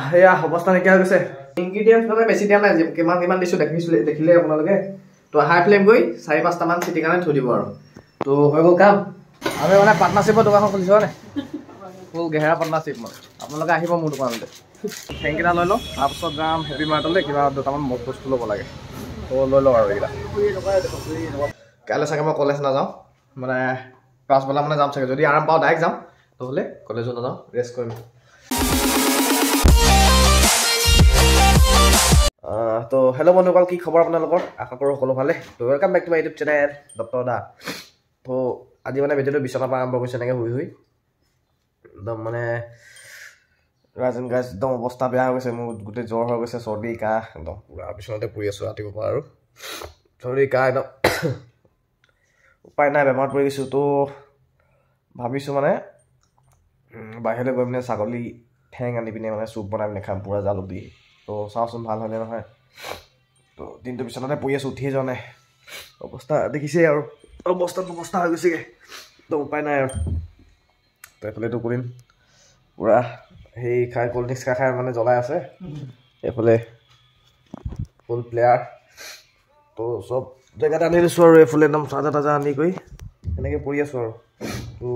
সেয়া অৱস্থা নাইকিয়া হৈ গৈছে। ইনগ্ৰিডিয়েণ্টছ মানে বেছি দিয়া নাই, কিমান কিমান দিছোঁ দেখিছিলে দেখিলে আপোনালোকে। তো হাই ফ্লেম কৰি 4-5টামান চিটি কাৰণে থৈ দিব আৰু। তো হৈ গ'ল কাম। আমি মানে পাৰ্টনাৰশ্বিপৰ দোকানখন খুলিছোঁ হয়নে, ফুল গেহেৰা পাৰ্টনাৰশ্বিপ। মানে আপোনালোকে আহিব মোৰ দোকানলৈ। ঠেংকেইটা লৈ লওঁ, তাৰপিছত যাম হেপী মাৰ্টলৈ, কিবা দুটামান বস্তু ল'ব লাগে, তো লৈ লওঁ আৰু এইকেইটা। কাইলৈ চাগে মই কলেজ নাযাওঁ, মানে পাছবেলা মানে যাম চাগে, যদি আৰাম পাওঁ ডাইৰেক্ট যাম, নহ'লে কলেজো নাযাওঁ, ৰেষ্ট কৰিম। তো হেল্ল' বন্ধুসকল, কি খবৰ আপোনালোকৰ? আশা কৰোঁ সকলো ভালে। তো welcome back to my YouTube channel doctor দা। তো আজি মানে ভিডিঅ'টো বিচনাৰ পৰা আৰম্ভ কৰিছোঁ, এনেকৈ শুই শুই একদম মানে ৰাইজ এণ্ড গাইজ একদম অৱস্থা বেয়া হৈ গৈছে মোৰ, গোটেই জ্বৰ হৈ গৈছে, চৰ্দি কাহ একদম পূৰা বিচনাতে পৰি আছোঁ ৰাতিপুৱাৰ পৰা আৰু চৰ্দি কাহ একদম উপায় নাই, বেমাৰত পৰি গৈছোঁ। তো ভাবিছোঁ মানে বাহিৰলৈ গৈ পিনে ছাগলী ঠেং আনি পিনে মানে চুপ বনাই পিনে খাম পূৰা জালুক দি। তো চাওঁচোন ভাল হয়নে নহয়। তো দিনটো বিচনাতে পৰি আছোঁ, উঠিয়ে যোৱা নাই, অৱস্থা দেখিছেই আৰু, অৱস্থা হৈ গৈছেগৈ, তো উপায় নাই আৰু। তো এইফালেতো কৰিম পূৰা সেই খাই ক'ল্ড ড্ৰিংকছ খাই খাই মানে জ্বলাই আছে, এইফালে ফুল প্লেয়াৰ। তো চব জেগাত আনি দিছোঁ আৰু এইফালে একদম তাজা তাজা আনি কৰি এনেকৈ পৰি আছোঁ আৰু। তো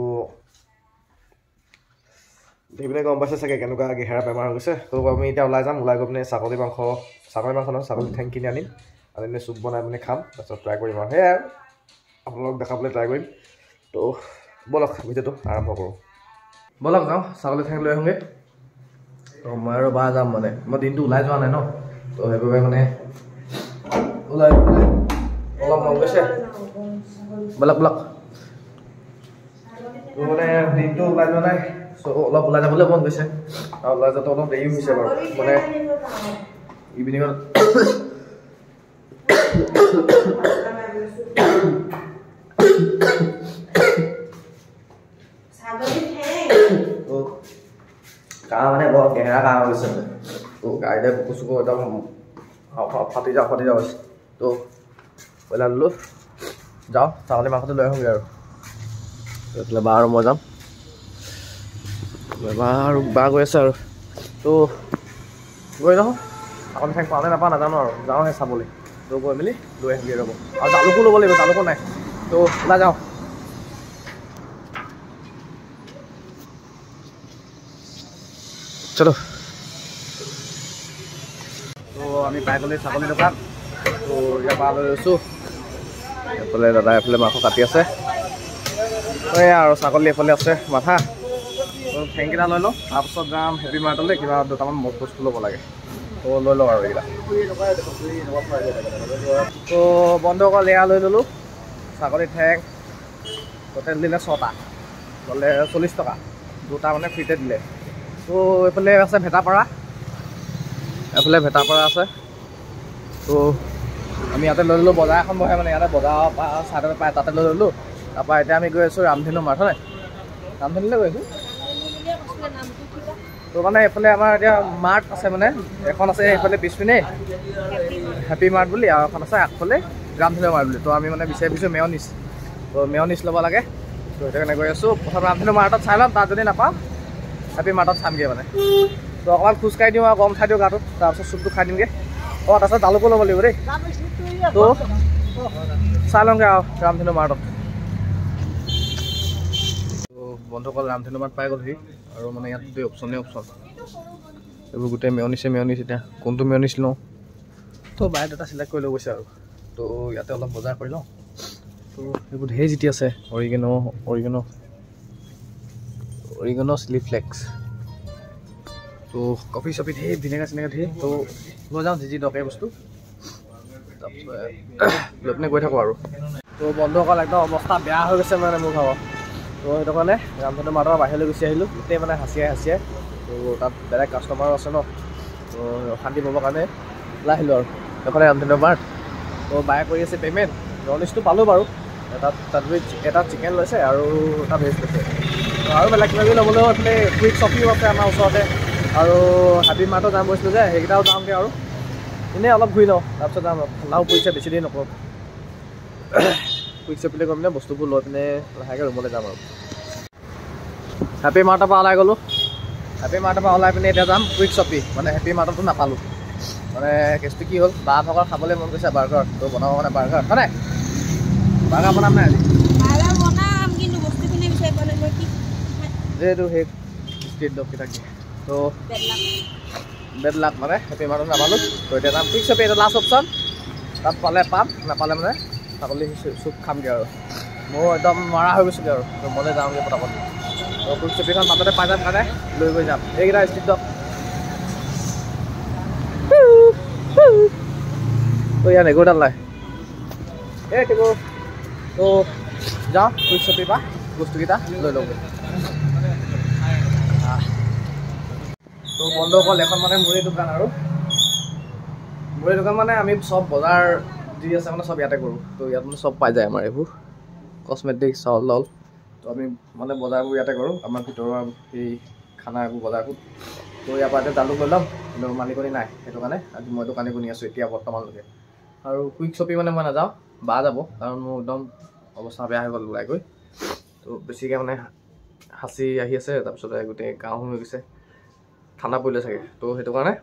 সেইপিনে গম পাইছে চাগে কেনেকুৱা গেহেৰা বেমাৰ হৈ গৈছে। তো আমি এতিয়া ওলাই যাম, ওলাই গৈ পিনে ছাগলী মাংস নহয় ছাগলী ঠেং কিনি আনিম, আনি পিনে চুপ বনাই পিনে খাম, তাৰপিছত ট্ৰাই কৰিম আৰু সেয়াই আৰু আপোনালোকক দেখাবলৈ ট্ৰাই কৰিম। তো ব'লক ভিডিঅ'টো আৰম্ভ কৰোঁ, ব'লক যাওঁ ছাগলী ঠেং লৈ আহোঁগৈ। তো মই আৰু বা যাম, মানে মই দিনটো ওলাই যোৱা নাই ন, তো সেইবাবে মানে ওলাই অলপ মন গৈছে, ব'লক ব'লক। তো মানে দিনটো ওলাই যোৱা নাই, চ' অলপ ওলাই যাবলৈ মন গৈছে, আৰু ওলাই যোৱাটো অলপ দেৰি হৈছে বাৰু, মানে ইভিনিঙত কাহ মানে বৰ গেহেৰা কাহ হৈ গৈছে। তো গাড়ীতে বুকু চুকু একদম ফাটি যাওঁ ফাটি যাওঁ হৈছে। তো ব্ৰইলাৰ ল'লোঁ, যাওঁ ছাগলী মাংসটো লৈ আহোঁগৈ আৰু। এইফালে বা আৰু মই যাম, বা আৰু বা গৈ আছে আৰু। তো গৈ লওঁ, ছাগলী ঠেং পাওঁ নে নাপাওঁ নাজানো আৰু, যাওঁহে চাবলৈ। তো গৈ মেলি লৈ আহিমগৈ ৰ'ব, আৰু জালুকো ল'ব লাগিব, জালুকো নাই, তো ওলাই যাওঁ। চলো। তো আমি পাই গ'লো ছাগলী দোকান। তো ইয়াৰ পৰা লৈ লৈছোঁ, এইফালে দাদা এইফালে মাংস কাটি আছে, এয়া আৰু ছাগলী এইফালে আছে মাথা। তো ঠেংকেইটা লৈ লওঁ, তাৰপিছত যাম হেপী মাৰ্টলৈ, কিবা দুটামান বস্তু ল'ব লাগে, তো লৈ লওঁ আৰু এইকেইটা। তো বন্ধুসকল এয়া লৈ ল'লোঁ ছাগলী ঠেং, টোটেল দিলে 6টা, ল'লে 40 টকা, দুটা মানে ফ্ৰীতে দিলে। তো এইফালে আছে ভেটাপাৰা, এইফালে ভেটাপাৰা আছে। তো আমি ইয়াতে লৈ ল'লোঁ, বজাৰ এখন বহে মানে ইয়াতে বজাৰৰ পৰা চাইডতে পায়, তাতে লৈ ল'লোঁ। তাৰপৰা এতিয়া আমি গৈ আছোঁ ৰামধেনু মাৰ্ট, হয় নাই ৰামধেনুলৈ গৈ আছোঁ। তো মানে এইফালে আমাৰ এতিয়া মাৰ্ট আছে, মানে এখন আছে এইফালে পিছপিনে হেপী মাৰ্ট বুলি, আৰু এখন আছে আগফালে ৰামধেনু মাৰ্ট বুলি। তো আমি মানে বিচাৰি ফুৰিছোঁ মেয়নিছ, তো মেয়নিছ ল'ব লাগে। তো সেইটো কাৰণে গৈ আছোঁ, প্ৰথম ৰামধেনু মাৰ্টত চাই ল'ম, তাত যদি নাপাওঁ হেপী মাৰ্টত চামগৈ মানে। তো অকণমান খোজকাঢ়ি দিওঁ আৰু গৰম খাই দিওঁ গাটোত, তাৰপিছত চুপটো খাই দিমগৈ। অঁ তাৰপিছত জালুকো ল'ব লাগিব দেই। তো চাই লওঁগৈ আৰু ৰামধেনু মাৰ্টত। তো বন্ধুসকল ৰামধেনু মাৰ্ট পাই গ'লহি, আৰু মানে ইয়াত গোটেই অপশ্যনেই অপশ্যন, এইবোৰ গোটেই মেয়নিছে মেয়নিছ। এতিয়া কোনটো মেয়নিছ লওঁ, তো বায়ে দুটা চিলেক্ট কৰি লৈ গৈছে আৰু। তো ইয়াতে অলপ বজাৰ কৰি লওঁ। তো এইবোৰ ঢেৰ জিতি আছে, oregano' oregano' oregano' chilli flakes, তো কফি চফি ঢেৰ, ভিনেগাৰ চিনেগাৰ ঢেৰ। তো লৈ যাওঁ যি যি দৰকাৰী বস্তু, তাৰপিছত লৈ পিনে গৈ থাকোঁ আৰু। তো বন্ধুসকল একদম অৱস্থা বেয়া হৈ গৈছে মানে মোৰ ভাগৰ। তো সেইটো কাৰণে ৰামধেনু মাৰ্টৰ বাহিৰলৈ গুচি আহিলোঁ, গোটেই মানে হাঁচিয়াই হাঁচিয়াই। তো তাত বেলেগ কাষ্টমাৰো আছে ন, তো অশান্তি পাবৰ কাৰণে ওলাই আহিলোঁ আৰু। এইফালে ৰামধেনু মাৰ্ট। তো বায়ে কৰি আছে পে'মেণ্ট, নন ভেজটো পালোঁ বাৰু, এটা তাত এটা চিকেন লৈছে আৰু এটা ভেজ লৈছে। আৰু বেলেগ কিবা কিবি ল'বলৈও এইফালে কুইক শ্বপিও আছে আমাৰ ওচৰতে, আৰু হাবি মাৰ্টো যাম গৈছিলোঁ যে, সেইকেইটাও যামগৈ আৰু। এনেই অলপ ঘূৰি লওঁ, তাৰপিছত যাম। ঠাণ্ডাও পৰিছে, বেছি দেৰি নকৰোঁ। কুইক শ্বপিলৈ গৈ পিনে বস্তুবোৰ লৈ পিনে লাহেকৈ ৰুমলৈ যাম আৰু। হেপী মাৰ্টৰ পৰা ওলাই গ'লোঁ, হেপী মাৰ্টৰ পৰা ওলাই পিনে এতিয়া যাম কুইক শ্বপি। মানে হেপী মাৰ্টতো নাপালোঁ, মানে কেছটো কি হ'ল, বা ভাগৰ খাবলৈ মন গৈছে বাৰ্গাৰ, তো বনাব মানে বাৰ্গাৰ হয় নাই? বাৰ্গাৰ বনাম নাই আজি? যিহেতু সেই ষ্ট্ৰীট ডগকেইটাক দিয়ে, তো বেড লাক, মানে হেপী মাৰ্টত নাপালোঁ। তো এতিয়া যাম কুইক শ্বপি, এইটো লাষ্ট অপশ্যন। তাত পালে পাম, নাপালে মানে ছাগলী চুপ খামগৈ আৰু। ময়ো একদম নোৱাৰা হৈ গৈছোগৈ আৰু, তো মনে যাওঁগৈ পটাপট। তো কুইক শ্বপিখন বাটতে পাই যাম কাৰণে লৈ গৈ যাম। এইকেইটা ষ্ট্ৰীট ডগ, তো ইয়াত মেকুৰডাল নাই এই টেকুৰ। তো যাওঁ কুইক শ্বপিৰ পৰা বস্তুকেইটা লৈ লওঁগৈ। তো বন্ধুসকল, এখন মানে মোৰে দোকান আৰু, মোৰে দোকান মানে আমি চব বজাৰ যি আছে মানে চব ইয়াতে কৰোঁ। তো ইয়াত মানে চব পাই যায় আমাৰ, এইবোৰ কচমেটিক্স চাউল তাউল। তো আমি মানে বজাৰবোৰ ইয়াতে কৰোঁ, আমাৰ ভিতৰুৱা সেই খানা এইবোৰ বজাৰবোৰ। তো ইয়াৰ পৰা এতিয়া জালুক লৈ ল'ম, কিন্তু মালিকনী নাই, সেইটো কাৰণে আজি মই দোকানী বনি আছোঁ এতিয়া বৰ্তমানলৈকে। আৰু কুইক শ্বপি মানে মই নাযাওঁ, বা যাব, কাৰণ মোৰ একদম অৱস্থা বেয়া হৈ গ'ল ওলাই গৈ। তো বেছিকৈ মানে সাঁচি আহি আছে, তাৰপিছতে গোটেই গাঁও হৈ গৈছে, ঠাণ্ডা পৰিলে চাগে। তো সেইটো কাৰণে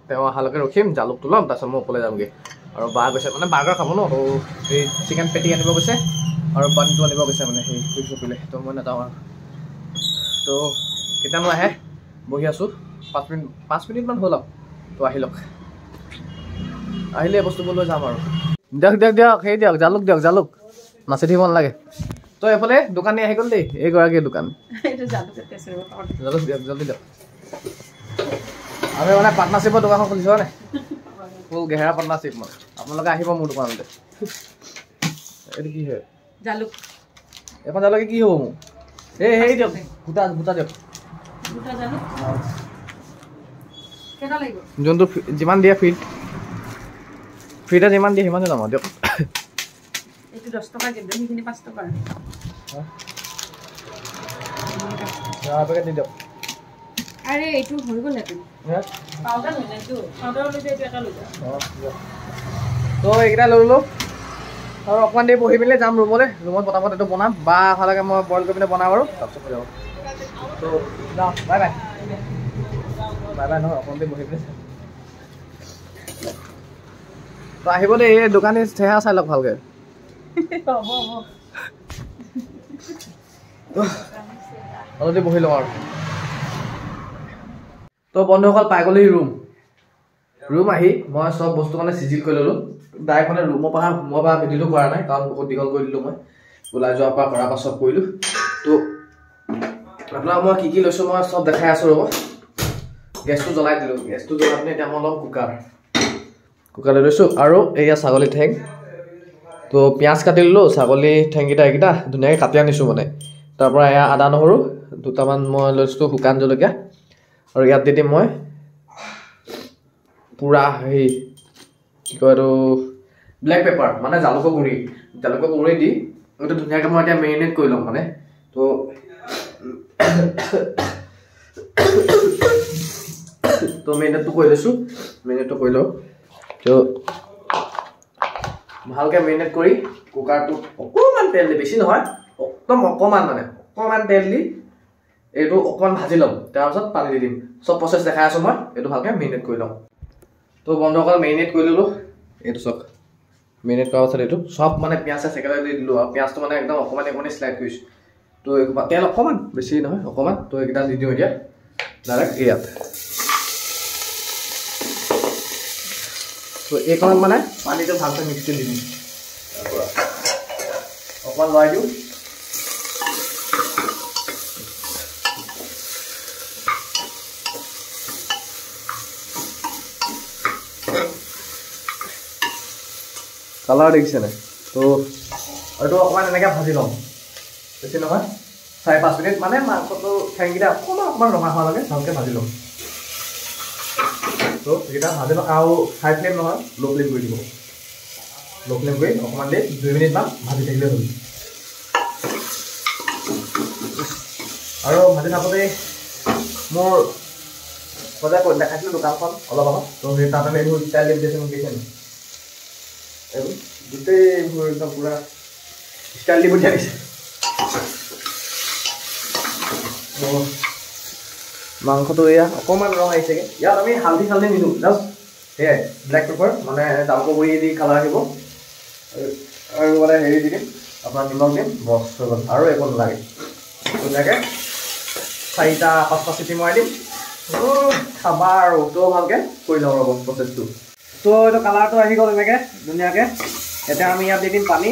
তেওঁ অহালৈকে ৰখিম, জালুকটো ল'ম, তাৰপিছত মই ওপৰলৈ যামগৈ। আৰু বা গৈছে মানে বাৰ্গাৰ খাব ন, তো এই চিকেন পেটি আনিব গৈছে আৰু বানটো আনিব গৈছে মানে সেই কুইক শ্বপিলৈ। তো মই নাযাওঁ আৰু। তো কেতিয়ানো আহে, বহি আছোঁ 5 মিনিটমান হ'ল আৰু। তো আহি লওক, আহিলে বস্তুবোৰ লৈ যাম আৰু। দিয়ক দিয়ক দিয়ক, সেই দিয়ক জালুক দিয়ক, জালুক নাচি থাকিব নালাগে। তো এইফালে দোকানী আহি গ'ল দেই, এইগৰাকীৰ দোকান। জালুক দিয়ক, জলদি দিয়ক। আমি মানে পাৰ্টনাৰশ্বিপৰ দোকানখন খুলিছোঁ হয় নাই, ফুল গেহেৰা পাৰ্টনাৰশ্বিপ মানে। আপোনালোকে আহিব মোৰ দোকানতে। এইটো কি হয়? জালুক। এখন জালুকে কি হ'ব মোৰ? এই হেৰি দিয়ক, গোটা গোটা দিয়ক। যোনটো যিমান দিয়ে ফ্ৰী, ফ্ৰীতে যিমান দিয়ে সিমানে ল'ম দিয়ক। এইটো 10 টকা কিন্তু, সেইখিনি 5 টকা। দি দিয়ক। আৰে এইটো হৈ গ'ল নেকি? পাউডাৰ হৈ নাইতো, পাউডাৰ লৈ যায়, এইটো এটা লৈ যাওঁ। তো এইকেইটা লৈ ল'লোঁ আৰু অকণমান দেৰি বহি পেলাই যাম ৰুমলৈ। ৰুমত পটাপট এইটো বনাম, বা অহালৈকে মই বইল কৰি পিনে বনাম আৰু তাৰপিছত হৈ যাব। তো যাওঁ, বাই বাই। বাই বাই নহয়, অকণমান দেৰি বহি পেলাই। তো আহিব দেই, এই দোকানী চেহেৰা চাই লওক ভালকৈ। অলপ দেৰি বহি লওঁ আৰু। তো বন্ধুসকল, পাই গ'লোহি ৰুম। ৰুম আহি মই চব বস্তু মানে চিজিল কৰি ল'লোঁ। ডাইৰেক্ট মানে ৰুমৰ পৰা সোমোৱাৰ পৰা ভিডিঅ'টো কৰা নাই, কাৰণ বহুত দীঘল কৰি দিলোঁ মই, ওলাই যোৱাৰ পৰা কৰাৰ পৰা চব কৰিলোঁ। তো আপোনাক মই কি কি লৈছোঁ মই চব দেখাই আছোঁ, ৰ'ব। গেছটো জ্বলাই দিলোঁ, গেছটো জ্বলাই পিনে এতিয়া মই অলপ কুকাৰ লৈ লৈছোঁ। আৰু এয়া ছাগলী ঠেং, তো পিঁয়াজ কাটি ল'লোঁ, ছাগলী ঠেংকেইটা এইকেইটা ধুনীয়াকৈ কাটি আনিছোঁ মানে। তাৰপৰা এয়া আদা নহৰু দুটামান মই লৈছোঁ, শুকান জলকীয়া, আৰু ইয়াত দি দিম মই পূৰা সেই কি কয় এইটো ব্লেক পেপাৰ, মানে জালুকৰ গুড়ি, জালুকৰ গুড়ি দি এইটো ধুনীয়াকৈ মই এতিয়া মেৰিনেট কৰি ল'ম মানে। তো তো মেৰিনেটটো কৰি লৈছোঁ, মেৰিনেটটো কৰি লওঁ। তো ভালকৈ মেৰিনেট কৰি কুকাৰটোত অকণমান তেল দি, বেছি নহয়, একদম অকণমান মানে অকণমান তেল দি এইটো অকণমান ভাজি ল'ম, তাৰপাছত পানী দি দিম। চব প্ৰচেছ দেখাই আছোঁ মই, এইটো ভালকৈ মেৰিনেট কৰি ল'ম। তো বন্ধুসকল, মেৰিনেট কৰি ল'লোঁ। এইটো চব মেৰিনেট কৰাৰ পাছত এইটো চব মানে পিঁয়াজ চিয়াজ একেলগে দি দিলোঁ আৰু পিঁয়াজটো মানে একদম অকণমান অকণমান শ্লাইড কৰিছোঁ। তো তেল অকণমান, বেছি নহয় অকণমান। তো এইকেইটা দি দিওঁ এতিয়া ডাইৰেক্ট ইয়াত। তো এইকণত মানে পানীটো ভালকৈ মিক্স কৰি দি দিম, তাৰপৰা অকণমান লৰাই দিওঁ। কালাৰ দেখিছেনে? তো এইটো অকণমান এনেকৈ ভাজি ল'ম, বেছি নহয় 4-5 মিনিট, মানে মাংসটো ঠেংকেইটা অকণমান অকণমান ৰঙা হোৱালৈকে ভালকৈ ভাজি ল'ম। তো এইকেইটা ভাজি লওঁ আৰু হাই ফ্লেম নহয়, ল' ফ্লেম কৰি দিব। ল' ফ্লেম কৰি অকণমান দেৰি 2 মিনিটমান ভাজি থাকিলে হ'ল। আৰু ভাজি থাকোঁতেই মোৰ সদায় দেখাইছিলোঁ দোকানখন অলপ আগত, তো সেই তাত আমি এইবোৰ ষ্টাইল দিছে মোক দিছে এইবোৰ গোটেইবোৰ একদম পূৰা ষ্টাইল দি পঠিয়াই দিছে। তো মাংসটো এয়া অকণমান ৰং আহিছেগৈ। ইয়াত আমি হালধি চালধি নিদিওঁ, জাষ্ট সেয়াই ব্লেক পেপাৰ মানে জালুকৰ গুড়ি দি কালাৰ আহিব, আৰু মানে হেৰি দি দিম আপোনাৰ নিমখ দিম, বছ হৈ গ'ল, আৰু একো নালাগে। ধুনীয়াকৈ 4-5টা চিটি মৰাই দিম, খাবা আৰু। তো ভালকৈ কৰি লওঁ ৰ'ব প্ৰচেছটো। তো এইটো কালাৰটো আহি গ'ল এনেকৈ ধুনীয়াকৈ। এতিয়া আমি ইয়াত দি দিম পানী,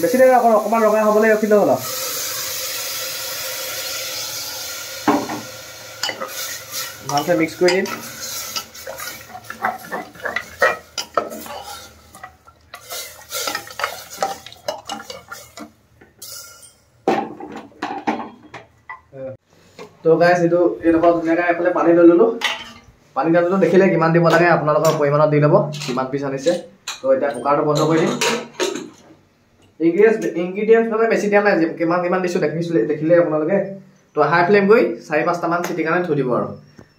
বেছি দেৰি অকণ অকণমান ৰঙা হ'বলৈ ৰখিলে হ'ল আৰু। ভালকৈ মিক্স কৰি দিম। তো গাইছ এইটো এইডোখৰ ধুনীয়াকৈ এইফালে পানী লৈ ল'লোঁ। পানী দিয়াটোতো দেখিলে কিমান দিব লাগে, আপোনালোকৰ পৰিমাণত দি ল'ব কিমান পিচ আনিছে। তো এতিয়া কুকাৰটো বন্ধ কৰি দিম। ইনগ্ৰিডিয়েণ্টছ মানে বেছি দিয়া নাই, কিমান কিমান দিছোঁ দেখিলে আপোনালোকে। তো হাই ফ্লেম কৰি 4-5টামান চিটি কাৰণে থৈ দিব আৰু।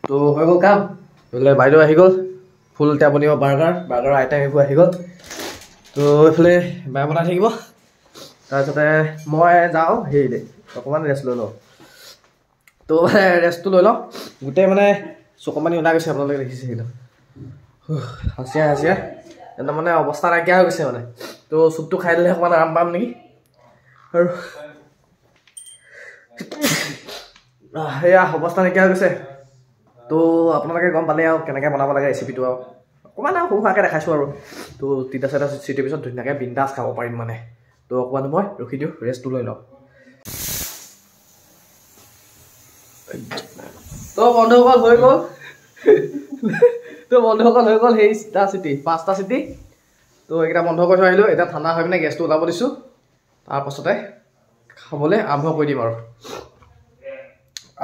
তো হৈ গ'ল কাম। এইফালে বাইদেউ আহি গ'ল, ফুল এতিয়া বনিব বাৰ্গাৰৰ আইটেম এইবোৰ আহি গ'ল। তো এইফালে বাই বনাই থাকিব, তাৰপিছতে মই যাওঁ হেৰিলৈ অকণমান ৰেষ্ট লৈ লওঁ। তো মানে ৰেষ্টটো লৈ লওঁ, গোটেই মানে চকু পানী ওলাই গৈছে, আপোনালোকে দেখিছে সেইটো হাঁচিয়াই হাঁচিয়াই একদম মানে অৱস্থা নাইকিয়া হৈ গৈছে মানে। তো চুপটো খাই দিলে অকণমান আৰাম পাম নেকি আৰু। সেয়া অৱস্থা নাইকিয়া হৈ গৈছে। তো আপোনালোকে গম পালে আৰু কেনেকৈ বনাব লাগে ৰেচিপিটো, আৰু অকণমান আৰু সৰু সুৰাকৈ দেখাইছোঁ আৰু। তো 3-4টা চিটিৰ পিছত ধুনীয়াকৈ বিন্দাছ খাব পাৰিম মানে। তো অকণমান মই ৰখি দিওঁ, ৰেষ্টটো লৈ লওঁ। তো বন্ধুসকল হৈ গ'ল, তো বন্ধুসকল হৈ গ'ল সেই চিটি 5টা চিটি। তো এইকেইটা বন্ধ কৰি থৈ আহিলোঁ। এতিয়া ঠাণ্ডা হৈ পিনে গেছটো ওলাব দিছোঁ, তাৰপাছতে খাবলৈ আৰম্ভ কৰি দিম আৰু।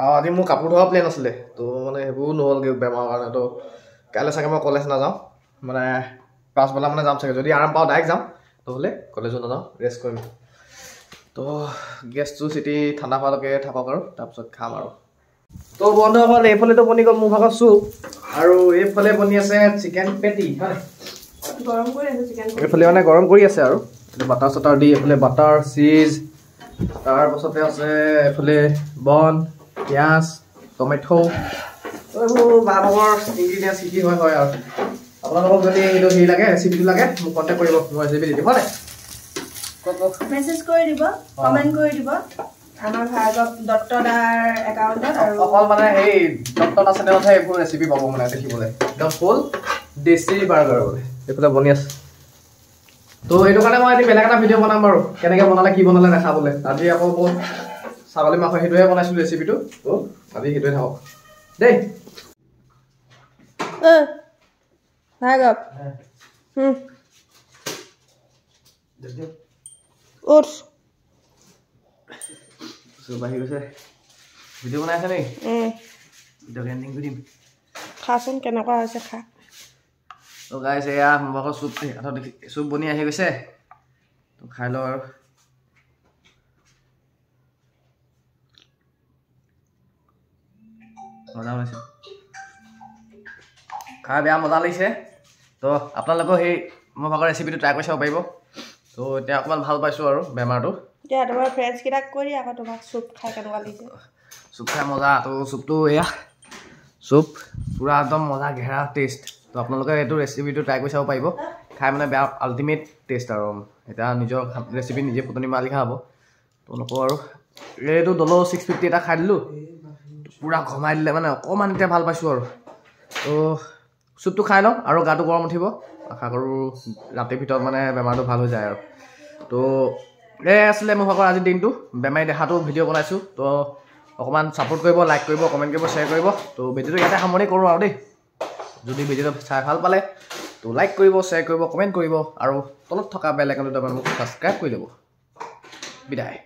আৰু আজি মোৰ কাপোৰ ধোৱা প্লেন আছিলে, তো মানে সেইবোৰো নহ'লগৈ বেমাৰৰ কাৰণে। তো কাইলৈ চাগে মই কলেজ নাযাওঁ, মানে পাছবেলা মানে যাম চাগে, যদি আৰাম পাওঁ ডাইৰেক্ট যাম, নহ'লে কলেজো নাযাওঁ, ৰেষ্ট কৰিম। তো গেছটো চিটি ঠাণ্ডা হোৱালৈকে থাকক আৰু, তাৰপিছত খাম আৰু। তো বন্ধুসকল এইফালেতো বনি গ'ল মোৰ ভাগৰ চুপ, আৰু এইফালে বনি আছে চিকেন পেটি। হয়, গৰম কৰি আছে চিকেন, এইফালে মানে গৰম কৰি আছে আৰু বাটাৰ চাটাৰ দি, এইফালে বাটাৰ চীজ, তাৰপাছতে আছে এইফালে বন, পিঁয়াজ, টমেট', এইবোৰ ভাগৰ ইনগ্ৰিডিয়েণ্টছ কি কি হয় হয় আৰু। আপোনালোকক যদি এইটো হেৰি লাগে, ৰেচিপিটো লাগে, মোক কণ্টেক্ট কৰিব, মই ৰেচিপি দি দিম। হয়, মেছেজ কৰি দিব, কমেণ্ট কৰি দিব আমাৰ ভাৰ্গৱ দত্ত দাৰ একাউণ্টত। আৰু অকল মানে সেই দত্ত দা চেনেলতহে এইবোৰ ৰেচিপি পাব মানে দেখিবলৈ, একদম ফুল দেশী বাৰ্গাৰ বোলে এইফালে বনি আছে। তো সেইটো কাৰণে মই এদিন বেলেগ এটা ভিডিঅ' বনাম বাৰু, কেনেকৈ বনালে কি বনালে দেখাবলৈ। আজি আকৌ মই ছাগলী মাংস সেইটোহে বনাইছিলোঁ ৰেচিপিটো, তো আজি সেইটোৱে থাকক দেই। ভাৰ্গৱ উঠ, বাঢ়ি গৈছে। ভিডিঅ' বনাই আছে নেকি? ভিডিঅ' এণ্ডিং কৰি দিম। খাচোন কেনেকুৱা হৈছে খা। তো গাইছ এয়া মোৰ ভাগৰ চুপ, চুপ বনি আহি গৈছে, তো খাই লওঁ আৰু। মজা বনাইছে, খাই বেয়া মজা লাগিছে। তো আপোনালোকেও সেই মোৰ ভাগৰ ৰেচিপিটো ট্ৰাই কৰি চাব পাৰিব। তো এতিয়া অকণমান ভাল পাইছোঁ আৰু বেমাৰটো। এতিয়া তোমাৰ ফ্ৰেণ্ডছকেইটাক কৈ দিয়া আকৌ তোমাক চুপ খাই কেনেকুৱা লাগিছে। চুপ খাই মজা। তো চুপটো এয়া চুপ পূৰা একদম মজা ঘেৰা টেষ্ট। তো আপোনালোকে এইটো ৰেচিপিটো ট্ৰাই কৰি চাব পাৰিব, খাই মানে বেয়া আল্টিমেট টেষ্ট আৰু। এতিয়া নিজৰ ৰেচিপি নিজে ফুটনি মাৰি খা হ'ব, তো নকওঁ আৰু। এইটো দলো 650 এটা খাই দিলোঁ, পূৰা ঘমাই দিলে মানে অকণমান এতিয়া ভাল পাইছোঁ আৰু। তো চুপটো খাই লওঁ আৰু গাটো গৰম উঠিব, আশা কৰোঁ ৰাতিৰ ভিতৰত মানে বেমাৰটো ভাল হৈ যায় আৰু। তো এই আছিলে মোৰ ভাগৰ আজিৰ দিনটো, বেমাৰী দেখাটো ভিডিঅ' বনাইছোঁ। তো অকণমান ছাপোৰ্ট কৰিব, লাইক কৰিব, কমেণ্ট কৰিব, শ্বেয়াৰ কৰিব। তো ভিডিঅ'টো ইয়াতে সামৰণি কৰোঁ আৰু দেই। যদি ভিডিঅ'টো চাই ভাল পালে তো লাইক কৰিব, শ্বেয়াৰ কৰিব, কমেণ্ট কৰিব, আৰু তলত থকা বেল আইকনটো দবাই মোক ছাবস্ক্ৰাইব কৰি ল'ব। বিদায়।